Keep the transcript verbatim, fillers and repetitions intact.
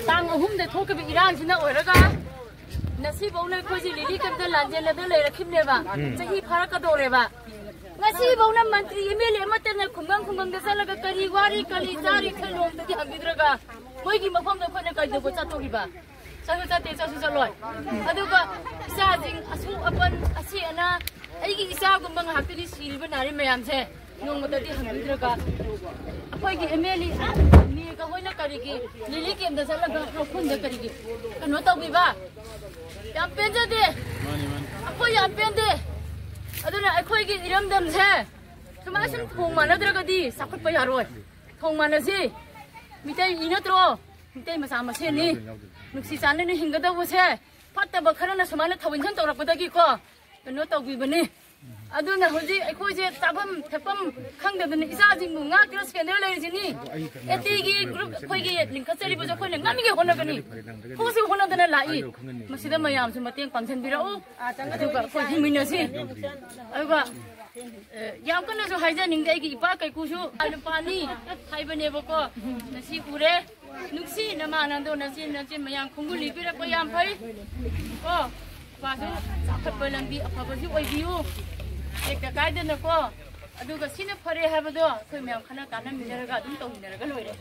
ꯇꯥꯡ ꯑꯍꯨꯝꯗ ꯊꯣꯛꯈꯤꯕ ꯏꯔꯥꯡꯁꯤꯅ ꯑꯣꯏꯔꯒ ꯉꯁꯤꯐꯥꯎꯅ ꯑꯩꯈꯣꯏꯁꯦ ꯂꯤꯂꯤ ꯀꯦꯝꯞꯇ ꯂꯥꯟꯖꯦꯜꯂꯗ ꯂꯩꯔꯛꯈꯤꯕꯅꯦꯕ꯫ ꯎꯝ꯫ ꯆꯍꯤ ꯐꯥꯔꯛꯀꯗꯧꯔꯦꯕ꯫ ꯉꯁꯤꯐꯥꯎꯅ ꯃꯟꯇ꯭ꯔꯤ ꯑꯦꯝ ꯑꯦꯜ ꯑꯦ ꯑꯃꯠꯇꯅ ꯈꯨꯡꯒꯪ ꯈꯨꯡꯒꯪꯗ ꯆꯠꯂꯒ ꯀꯔꯤ ꯋꯥꯔꯤ, ꯀꯔꯤ ꯆꯥꯔꯤ, ꯈꯔ ꯅꯣꯡꯃꯇꯗꯤ ꯍꯪꯕꯤꯗ꯭ꯔꯒ ꯃꯣꯏꯒꯤ ꯃꯐꯝꯗ ꯑꯩꯈꯣꯏꯅ ꯀꯩꯗꯧꯕ ꯆꯠꯇꯣꯔꯤꯕ? ꯆꯠꯁꯨ ꯆꯠꯇꯦ, ꯆꯠꯁꯨ ꯆꯠꯂꯣꯏ꯫ ꯑꯗꯨꯒ ꯏꯆꯥꯁꯤꯡ ꯑꯁꯨ ꯑꯄꯟ, ꯑꯁꯤ ꯑꯅꯥ, ꯑꯩꯒꯤ ꯏꯆꯥꯒꯨꯝꯕ ꯉꯥꯏꯍꯥꯛꯇꯗꯤ ꯁꯤꯔꯤꯕ ꯅꯥꯔꯤ ꯃꯌꯥꯝꯁꯦ ꯅꯣꯡꯃꯇꯗꯤ ꯍꯪꯕꯤꯗ꯭ꯔꯒ ꯑꯩꯈꯣꯏꯒꯤ ꯑꯦꯝ ꯑꯦꯜ ꯑꯦ ꯃꯦꯒ ꯍꯣꯏꯅ ꯀꯔꯤꯒꯤ ꯂꯤꯂꯤ ꯀꯦꯝꯗ ꯆꯠꯂꯒ ꯂꯧꯈꯨꯟꯗ ꯀꯔꯤꯒꯤ ꯀꯩꯅꯣ ꯇꯧꯕꯤꯕ? ꯌꯥꯝ ꯄꯦꯟꯖꯗꯦ꯫ ꯑꯩꯈꯣꯏ ꯌꯥꯝ ꯄꯦꯟꯗꯦ꯫ ꯑꯗꯨꯅ ꯑꯩꯈꯣꯏꯒꯤ ꯏꯔꯝꯗꯝꯁꯦ ꯁꯨꯃꯥꯏꯅ ꯁꯨꯝ ꯊꯣꯡ ꯃꯥꯟꯅꯗ꯭ꯔꯒꯗꯤ ꯆꯥꯎꯈꯠꯄ ꯌꯥꯔꯣꯏ꯫ ꯊꯣꯡ ꯃꯥꯟꯅꯁꯤ꯫ ꯃꯤꯇꯩ ꯏ ꯅꯠꯇ꯭ꯔꯣ? ꯃꯤꯇꯩ ꯃꯆꯥ ꯃꯁꯦꯟꯅꯤ꯫ ꯅꯨꯡꯁꯤ ꯆꯥꯟꯅꯅ ꯍꯤꯡꯒꯗꯧꯕꯁꯦ ꯐꯠꯇꯕ ꯈꯔꯅ ꯁꯨꯃꯥꯏꯅ ꯊꯧ ꯏꯟꯁꯟ ꯇꯧꯔꯛꯄꯗꯒꯤꯀꯣ ꯀꯩꯅꯣ ꯇꯧꯕꯤꯕꯅꯤ꯫ ꯑꯗꯨꯅ ꯍꯧꯖꯤꯛ ꯑꯩꯈꯣꯏꯁꯦ ꯆꯥꯐꯝ ꯊꯛꯐꯝ ꯈꯪꯗꯗꯅ ꯏꯆꯥꯁꯤꯡꯕꯨ ꯉꯥꯛꯇꯅ ꯁꯦꯟꯅꯔ ꯂꯩꯔꯤꯁꯤꯅꯤ꯫ ꯑꯦꯇꯤꯒꯤ ꯒ꯭ꯔꯨꯞ ꯑꯩꯈꯣꯏꯒꯤ ꯂꯤꯡꯈꯠꯆꯔꯤꯕꯁꯨ ꯑꯩꯈꯣꯏꯅ ꯉꯝꯃꯤꯉꯩ ꯍꯣꯠꯅꯒꯅꯤ꯫ ꯍꯧꯖꯤꯛ ꯍꯣꯠꯅꯗꯅ ꯂꯥꯛꯏ꯫ ꯃꯁꯤꯗ ꯃꯌꯥꯝꯁꯨ ꯃꯇꯦꯡ ꯄꯥꯡꯁꯤꯟꯕꯤꯔꯛꯎ꯫ ꯑꯗꯨꯒ ꯑꯩꯈꯣꯏ ꯍꯤꯡꯃꯤꯟꯅꯁꯤ꯫ ꯑꯗꯨꯒ ꯑꯦ, ꯌꯥꯝ ꯀꯟꯅꯁꯨ ꯍꯥꯏꯖꯅꯤꯡꯗꯦ꯫ ꯑꯩꯒꯤ ꯏꯄꯥ ꯀꯩꯀꯨꯁꯨ ꯅꯨꯄꯥꯅꯤ ꯍꯥꯏꯕꯅꯦꯕꯀꯣ꯫ ꯉꯁꯤ ꯎꯔꯦ꯫ ꯅꯨꯡꯁꯤ ꯅꯃꯥꯟꯅꯕꯗꯣ ꯅꯆꯤꯟ ꯅꯆꯤꯟ ꯃꯌꯥꯝ ꯈꯣꯡꯒꯨꯜ ꯂꯤꯕꯤꯔꯛꯄ ꯌꯥꯝ ꯐꯩ꯫ ꯀꯣ, ꯏꯄꯥꯁꯨ ꯆꯥꯎꯈꯠꯄ ꯂꯝꯕꯤ ꯑꯐꯕꯁꯨ ꯑꯣꯏꯕꯤꯌꯨ꯫ ꯇꯦꯛꯇ ꯀꯥꯏꯗꯅꯀꯣ꯫ ꯑꯗꯨꯒ ꯁꯤꯅ ꯐꯔꯦ ꯍꯥꯏꯕꯗꯣ ꯑꯩꯈꯣꯏ ꯃꯌꯥꯝ ꯈꯟꯅ ꯇꯥꯟꯅꯃꯤꯟꯅꯔꯒ ꯑꯗꯨꯝ ꯇꯧꯃꯤꯟꯅꯔꯒ ꯂꯣꯏꯔꯦ꯫